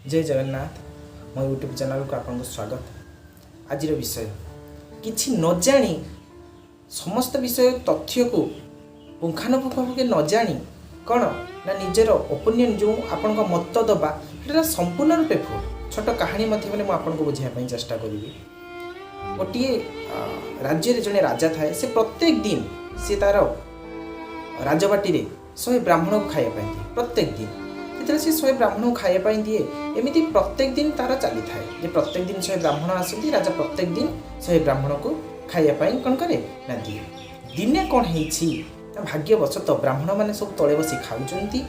ଜୟ ଜଗନ୍ନାଥ। ମୋ ୟୁଟ୍ୟୁବ୍ ଚ୍ୟାନେଲକୁ ଆପଣଙ୍କୁ ସ୍ୱାଗତ। ଆଜିର ବିଷୟ, କିଛି ନ ଜାଣି ସମସ୍ତ ବିଷୟ ତଥ୍ୟକୁ ପୁଙ୍ଖାନୁପୁଙ୍ଖ ଭାବେ ନ ଜାଣି କ'ଣ ନା ନିଜର ଓପିନିଅନ୍, ଯେଉଁ ଆପଣଙ୍କ ମତ ଦେବା, ସେଇଟା ସମ୍ପୂର୍ଣ୍ଣ ରୂପେ ଭୁଲ। ଛୋଟ କାହାଣୀ ମାଧ୍ୟମରେ ମୁଁ ଆପଣଙ୍କୁ ବୁଝାଇବା ପାଇଁ ଚେଷ୍ଟା କରିବି। ଗୋଟିଏ ରାଜ୍ୟରେ ଜଣେ ରାଜା ଥାଏ। ସେ ପ୍ରତ୍ୟେକ ଦିନ ସେ ତା'ର ରାଜବାଟୀରେ 100 ବ୍ରାହ୍ମଣକୁ ଖାଇବା ପାଇଁ ଦିଏ। ପ୍ରତ୍ୟେକ ଦିନ ଯେତେବେଳେ ସେ 100 ବ୍ରାହ୍ମଣକୁ ଖାଇବା ପାଇଁ ଦିଏ, ଏମିତି ପ୍ରତ୍ୟେକ ଦିନ ତା'ର ଚାଲିଥାଏ ଯେ ପ୍ରତ୍ୟେକ ଦିନ 100 ବ୍ରାହ୍ମଣ ଆସନ୍ତି। ରାଜା ପ୍ରତ୍ୟେକ ଦିନ 100 ବ୍ରାହ୍ମଣକୁ ଖାଇବା ପାଇଁ କ'ଣ କରେ ନା ଦିଏ। ଦିନେ କ'ଣ ହେଇଛି ନା, ଭାଗ୍ୟବଶତଃ ବ୍ରାହ୍ମଣମାନେ ସବୁ ତଳେ ବସି ଖାଉଛନ୍ତି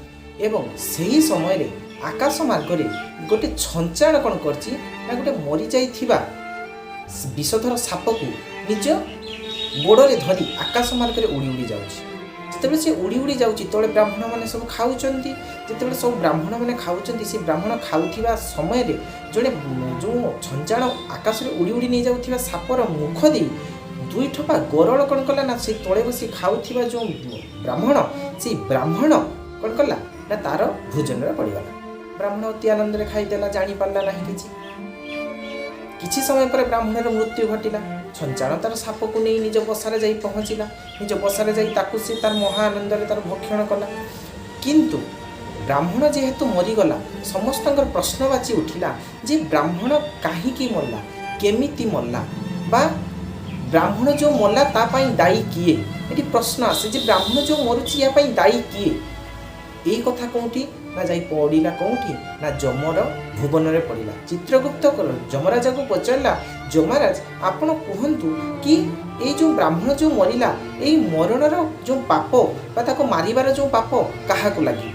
ଏବଂ ସେହି ସମୟରେ ଆକାଶ ମାର୍ଗରେ ଗୋଟେ ଛଞ୍ଚାଣ କ'ଣ କରିଛି ନା, ଗୋଟେ ମରିଯାଇଥିବା ବିଷଧର ସାପକୁ ନିଜ ଗୋଡ଼ରେ ଧରି ଆକାଶ ମାର୍ଗରେ ଉଡ଼ି ଉଡ଼ି ଯାଉଛି। ଯେତେବେଳେ ସେ ଉଡ଼ି ଉଡ଼ି ଯାଉଛି, ତଳେ ବ୍ରାହ୍ମଣମାନେ ସବୁ ଖାଉଛନ୍ତି। ଯେତେବେଳେ ସବୁ ବ୍ରାହ୍ମଣମାନେ ଖାଉଛନ୍ତି, ସେ ବ୍ରାହ୍ମଣ ଖାଉଥିବା ସମୟରେ ଜଣେ ଯେଉଁ ଛଞ୍ଚାଣ ଆକାଶରେ ଉଡ଼ି ଉଡ଼ି ନେଇଯାଉଥିବା ସାପର ମୁଖ ଦେଇ ଦୁଇ ଠୋପା ଗରଳ କ'ଣ କଲା ନା, ସେ ତଳେ ବସି ଖାଉଥିବା ଯେଉଁ ବ୍ରାହ୍ମଣ, ସେଇ ବ୍ରାହ୍ମଣ କ'ଣ କଲା ନା, ତାର ଭୋଜନରେ ପଡ଼ିଗଲା। ବ୍ରାହ୍ମଣ ଅତି ଆନନ୍ଦରେ ଖାଇଦେଲା, ଜାଣିପାରିଲା ନାହିଁ କିଛି। କିଛି ସମୟ ପରେ ବ୍ରାହ୍ମଣର ମୃତ୍ୟୁ ଘଟିଲା। ଛଞ୍ଚାଣ ତାର ସାପକୁ ନେଇ ନିଜ ବସାରେ ଯାଇ ପହଞ୍ଚିଲା। ନିଜ ବସାରେ ଯାଇ ତାକୁ ସେ ତାର ମହା ଆନନ୍ଦରେ ତାର ଭକ୍ଷଣ କଲା। କିନ୍ତୁ ବ୍ରାହ୍ମଣ ଯେହେତୁ ମରିଗଲା, ସମସ୍ତଙ୍କର ପ୍ରଶ୍ନବାଚୀ ଉଠିଲା ଯେ ବ୍ରାହ୍ମଣ କାହିଁକି ମଲା, କେମିତି ମଲା ବା ବ୍ରାହ୍ମଣ ଯେଉଁ ମଲା ତା ପାଇଁ ଦାୟୀ କିଏ? ଏଠି ପ୍ରଶ୍ନ ଆସେ ଯେ ବ୍ରାହ୍ମଣ ଯେଉଁ ମରୁଛି, ୟା ପାଇଁ ଦାୟୀ କିଏ? ଏଇ କଥା କେଉଁଠି ନା ଯାଇ ପଡ଼ିଲା, କେଉଁଠି ନା ଯମର ଭୁବନରେ ପଡ଼ିଲା। ଚିତ୍ରଗୁପ୍ତ ଯମରାଜାକୁ ପଚାରିଲା, "ଯମରାଜ, ଆପଣ କୁହନ୍ତୁ କି ଏଇ ଯେଉଁ ବ୍ରାହ୍ମଣ ଯେଉଁ ମରିଲା, ଏଇ ମରଣର ଯେଉଁ ପାପ ବା ତାକୁ ମାରିବାର ଯେଉଁ ପାପ କାହାକୁ ଲାଗିବ?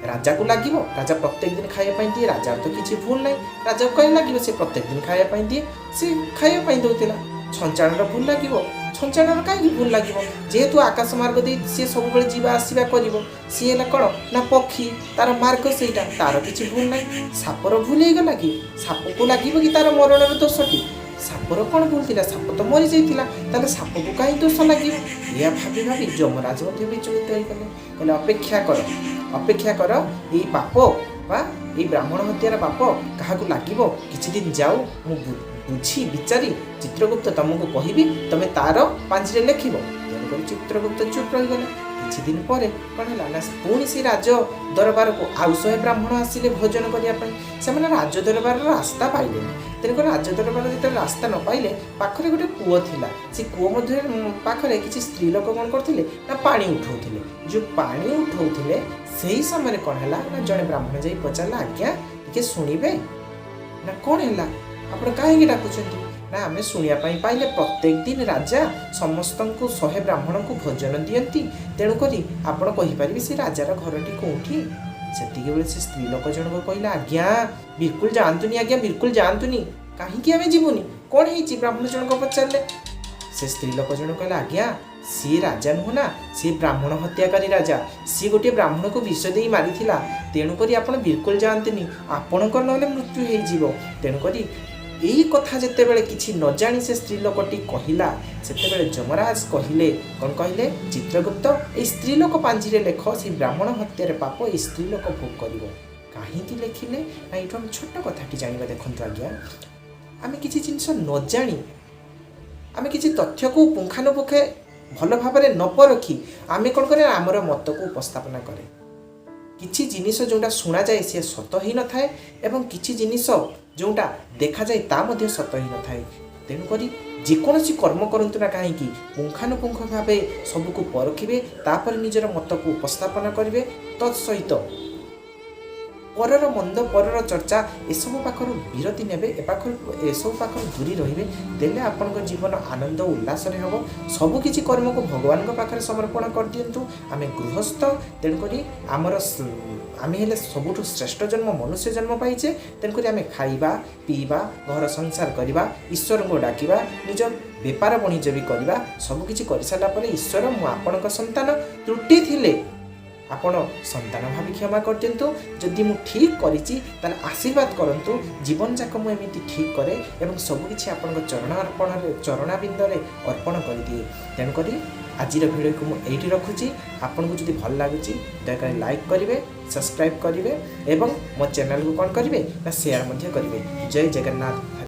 ରାଜାକୁ ଲାଗିବ? ରାଜା ପ୍ରତ୍ୟେକ ଦିନ ଖାଇବା ପାଇଁ ଦିଏ, ରାଜାର ତ କିଛି ଭୁଲ ନାହିଁ। ରାଜାକୁ କାହିଁ ଲାଗିବ? ସେ ପ୍ରତ୍ୟେକ ଦିନ ଖାଇବା ପାଇଁ ଦିଏ, ସେ ଖାଇବା ପାଇଁ ଦେଉଥିଲା। ଛଞ୍ଚାଣର ଭୁଲ ଲାଗିବ? ଛଞ୍ଚାଣର କାହିଁକି ଭୁଲ ଲାଗିବ? ଯେହେତୁ ଆକାଶ ମାର୍ଗ ଦେଇ ସିଏ ସବୁବେଳେ ଯିବା ଆସିବା କରିବ, ସିଏ ହେଲା କ'ଣ ନା ପକ୍ଷୀ, ତାର ମାର୍ଗ ସେଇଟା, ତାର କିଛି ଭୁଲ ନାହିଁ। ସାପର ଭୁଲ ହେଇଗଲା କି? ସାପକୁ ଲାଗିବ କି ତାର ମରଣର ଦୋଷଟି? ସାପର କ'ଣ ଭୁଲ ଥିଲା? ସାପ ତ ମରିଯାଇଥିଲା, ତାହେଲେ ସାପକୁ କାହିଁ ଦୋଷ ଲାଗିବ?" ଏହା ଭାବି ଭାବି ଯମରାଜ ମଧ୍ୟ ବିଚଳିତ ହେଇଗଲେ। କହିଲେ, "ଅପେକ୍ଷା କର, ଅପେକ୍ଷା କର। ଏଇ ପାପ ବା ଏଇ ବ୍ରାହ୍ମଣ ହତ୍ୟାର ପାପ କାହାକୁ ଲାଗିବ, କିଛି ଦିନ ଯାଉ। ମୁଁ ବୁଝି ବିଚାରି ଚିତ୍ରଗୁପ୍ତ ତମକୁ କହିବି, ତମେ ତାର ପାଞ୍ଜିରେ ଲେଖିବ।" ତେଣୁକରି ଚିତ୍ରଗୁପ୍ତ ଚୁପ୍ ରହିଗଲେ। କିଛି ଦିନ ପରେ କ'ଣ ହେଲା ନା, ପୁଣି ସେ ରାଜ ଦରବାରକୁ ଆଉ 100 ବ୍ରାହ୍ମଣ ଆସିଲେ ଭୋଜନ କରିବା ପାଇଁ। ସେମାନେ ରାଜ ଦରବାରର ରାସ୍ତା ପାଇଲେନି। ତେଣୁକରି ରାଜ ଦରବାର ଯେତେବେଳେ ରାସ୍ତା ନ ପାଇଲେ, ପାଖରେ ଗୋଟେ କୂଅ ଥିଲା। ସେ କୂଅ ମଧ୍ୟରେ ପାଖରେ କିଛି ସ୍ତ୍ରୀ ଲୋକ କ'ଣ କରୁଥିଲେ ନା, ପାଣି ଉଠଉଥିଲେ। ଯେଉଁ ପାଣି ଉଠଉଥିଲେ, ସେହି ସମୟରେ କ'ଣ ହେଲା ନା, ଜଣେ ବ୍ରାହ୍ମଣ ଯାଇ ପଚାରିଲା, "ଆଜ୍ଞା, ଟିକେ ଶୁଣିବେ?" ନା, "କ'ଣ ହେଲା? ଆପଣ କାହିଁକି ଡାକୁଛନ୍ତି?" ନା, "ଆମେ ଶୁଣିବା ପାଇଁ ପାଇଲେ ପ୍ରତ୍ୟେକ ଦିନ ରାଜା ସମସ୍ତଙ୍କୁ 100 ବ୍ରାହ୍ମଣଙ୍କୁ ଭୋଜନ ଦିଅନ୍ତି। ତେଣୁକରି ଆପଣ କହିପାରିବେ ସେ ରାଜାର ଘରଟି କେଉଁଠି?" ସେତିକି ବେଳେ ସେ ସ୍ତ୍ରୀ ଲୋକ ଜଣକ କହିଲା, "ଆଜ୍ଞା, ବିଲକୁଲ ଯାଆନ୍ତୁନି। ଆଜ୍ଞା, ବିଲକୁଲ ଯାଆନ୍ତୁନି।" "କାହିଁକି ଆମେ ଯିବୁନି? କ'ଣ ହେଇଛି?" ବ୍ରାହ୍ମଣ ଜଣକ ପଚାରିଲେ। ସେ ସ୍ତ୍ରୀ ଲୋକ ଜଣକ କହିଲା, "ଆଜ୍ଞା, ସିଏ ରାଜା ନୁହଁ ନା, ସିଏ ବ୍ରାହ୍ମଣ ହତ୍ୟାକାରୀ ରାଜା। ସିଏ ଗୋଟିଏ ବ୍ରାହ୍ମଣକୁ ବିଷ ଦେଇ ମାରିଥିଲା। ତେଣୁକରି ଆପଣ ବିଲକୁଲ ଯାଆନ୍ତୁନି, ଆପଣଙ୍କର ନହେଲେ ମୃତ୍ୟୁ ହେଇଯିବ।" ତେଣୁକରି ଏଇ କଥା ଯେତେବେଳେ କିଛି ନ ଜାଣି ସେ ସ୍ତ୍ରୀ ଲୋକଟି କହିଲା, ସେତେବେଳେ ଯମରାଜ କହିଲେ, କ'ଣ କହିଲେ? "ଚିତ୍ରଗୁପ୍ତ, ଏଇ ସ୍ତ୍ରୀ ଲୋକ ପାଞ୍ଜିରେ ଲେଖ, ସେଇ ବ୍ରାହ୍ମଣ ହତ୍ୟାରେ ପାପ ଏଇ ସ୍ତ୍ରୀ ଲୋକ ଭୋଗ କରିବ।" କାହିଁକି ଲେଖିଲେ ନା, ଏଇଠୁ ଆମେ ଛୋଟ କଥାଟି ଜାଣିବା। ଦେଖନ୍ତୁ ଆଜ୍ଞା, ଆମେ କିଛି ଜିନିଷ ନ ଜାଣି, ଆମେ କିଛି ତଥ୍ୟକୁ ପୁଙ୍ଖାନୁପୁଙ୍ଖେ ଭଲ ଭାବରେ ନ ପରଖି ଆମେ କ'ଣ କରେ, ଆମର ମତକୁ ଉପସ୍ଥାପନା କରେ। କିଛି ଜିନିଷ ଯେଉଁଟା ଶୁଣାଯାଏ ସେ ସତ ହେଇନଥାଏ ଏବଂ କିଛି ଜିନିଷ ଯେଉଁଟା ଦେଖାଯାଏ ତା ମଧ୍ୟ ସତ ହେଇନଥାଏ। ତେଣୁକରି ଯେକୌଣସି କର୍ମ କରନ୍ତୁ ନା କାହିଁକି, ପୁଙ୍ଖାନୁପୁଙ୍ଖ ଭାବେ ସବୁକୁ ପରଖିବେ, ତାପରେ ନିଜର ମତକୁ ଉପସ୍ଥାପନା କରିବେ। ତତ୍ ସହିତ ପରର ମନ୍ଦ, ପରର ଚର୍ଚ୍ଚା, ଏସବୁ ପାଖରୁ ବିରତି ନେବେ, ଏ ପାଖରୁ ଏସବୁ ପାଖରୁ ଦୂରି ରହିବେ, ଦେଲେ ଆପଣଙ୍କ ଜୀବନ ଆନନ୍ଦ ଉଲ୍ଲାସରେ ହେବ। ସବୁକିଛି କର୍ମକୁ ଭଗବାନଙ୍କ ପାଖରେ ସମର୍ପଣ କରିଦିଅନ୍ତୁ। ଆମେ ଗୃହସ୍ଥ, ତେଣୁକରି ଆମେ ହେଲେ ସବୁଠୁ ଶ୍ରେଷ୍ଠ ଜନ୍ମ ମନୁଷ୍ୟ ଜନ୍ମ ପାଇଛେ। ତେଣୁକରି ଆମେ ଖାଇବା, ପିଇବା, ଘର ସଂସାର କରିବା, ଈଶ୍ୱରଙ୍କୁ ଡାକିବା, ନିଜ ବେପାର ବାଣିଜ୍ୟ ବି କରିବା। ସବୁକିଛି କରିସାରିଲା ପରେ, ଈଶ୍ୱର, ମୁଁ ଆପଣଙ୍କ ସନ୍ତାନ, ତ୍ରୁଟି ଥିଲେ ଆପଣ ସନ୍ତାନ ଭାବି କ୍ଷମା କରିଦିଅନ୍ତୁ। ଯଦି ମୁଁ ଠିକ୍ କରିଛି, ତାହେଲେ ଆଶୀର୍ବାଦ କରନ୍ତୁ, ଜୀବନ ଯାକ ମୁଁ ଏମିତି ଠିକ୍ କରେ ଏବଂ ସବୁକିଛି ଆପଣଙ୍କ ଚରଣ ଅର୍ପଣରେ, ଚରଣାରବିନ୍ଦରେ ଅର୍ପଣ କରିଦିଏ। ତେଣୁକରି ଆଜିର ଭିଡ଼ିଓକୁ ମୁଁ ଏଇଠି ରଖୁଛି। ଆପଣଙ୍କୁ ଯଦି ଭଲ ଲାଗୁଛି, ଦୟାକରି ଲାଇକ୍ କରିବେ, ସବସ୍କ୍ରାଇବ୍ କରିବେ ଏବଂ ମୋ ଚ୍ୟାନେଲକୁ କ'ଣ କରିବେ ନା ସେୟାର ମଧ୍ୟ କରିବେ। ଜୟ ଜଗନ୍ନାଥ।